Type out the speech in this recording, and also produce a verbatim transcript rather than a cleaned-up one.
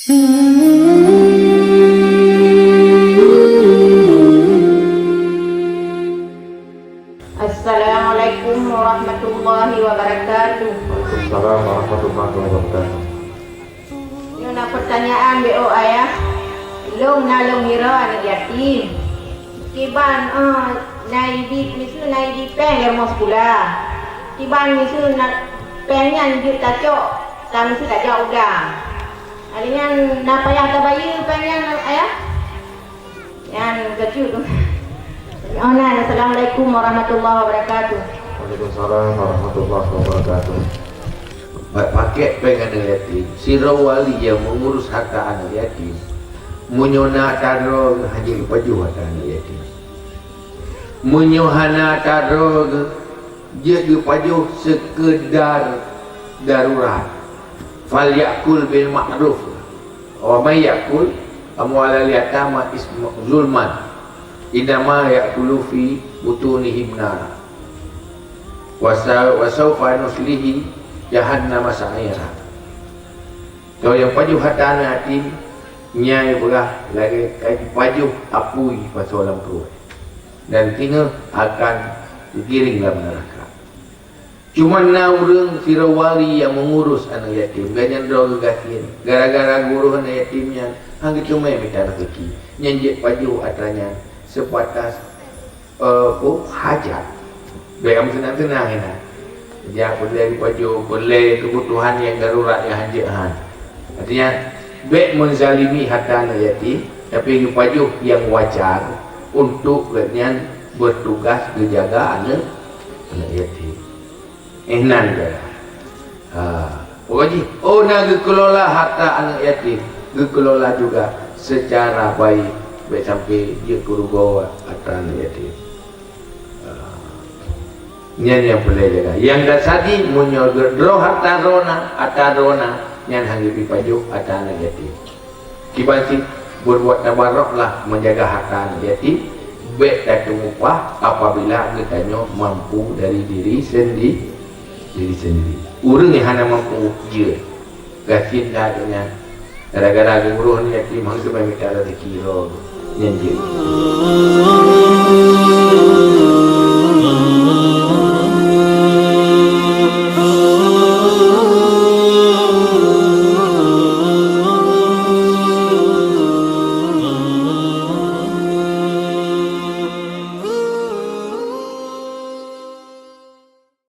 Assalamualaikum warahmatullahi wabarakatuh. Waalaikumsalam warahmatullahi wabarakatuh. Nyoe na peutanyaan, B O ayah. Lôn na lôn hira aneuk yatim. Kiban, eh, na ibi, miseue na ibi péng lé rumoh sikula. Kiban miseue na péng nyan jeuet tacok, ka miseue tajak u blang. Hari nyan na payah tabayeue péng nyan, ayah? Nyan keujeuet. Nyoe na, assalamualaikum warahmatullahi wabarakatuh. Waalaikumsalam warahmatullahi wabarakatuh. Bak pakét péng aneuk yatim, sidroe wali nyang meungurus hareuta aneuk yatim, meunyoe na atra droe, hana geupajoh atra aneuk yatim. Meunyoe hana atra droe, jeuet geupajoh seukeudar darurat. Falyakul bil ma'ruf. Wa may yakul amwalal yatama isma-, zulman, innama yakulu fi butunihim nara. Wa sa-, wa saufa nuslihi jahannama sa'ira. Keu nyang pajoh hareuta aneuk yatim, nyan peugah lagée ka jipajoh apui pasoe lam pruet, dan singoh akan geugiring lam neuraka. Cuma na ureuëng sidroe wali nyang meungurus aneuk yatim, gobnyan droe geugasien. Gara-gara geuurus aneuk yatim nyan, hana geuteumé mita raseuki. Nyan jeuet pajoh atra nyan seubatas, eh, peue, hajat. Bék meuseunang-seunang inan. Jak peureulée geupajoh, peureulée keubutuhan nyang darurat nyang hanjeuet han. Artinya, bék meuzalimi hareuta aneuk yatim, tapi geupajoh nyang wajar untuk gobnyan beutugas geujaga aneuk, aneuk yatim. Inan cara. Ha. Pokok jih, oh, na geukelola hareuta aneuk yatim, geukelola juga seucara baik, bék sampoe jeuet keu rugoe hareuta aneuk yatim. Ha. Nyan nyang peureulée jaga. Nyang dasadi, meunyoe geuh droe hareuta droe na, atra droe na, nyan hana geupajoh atra aneuk yatim. Kiban cit, beureubuat tabaroklah meujaga hareuta aneuk yatim, bék tateumupah apabila geutanyoe mampu dari diri sendi-, diri sendiri. Ureuëng nyang hana mampu jeuet, gasien that nyan. Gara-gara geuurus aneuk yatim, hana geuteumé mita raseuki droe, nyan jeuet.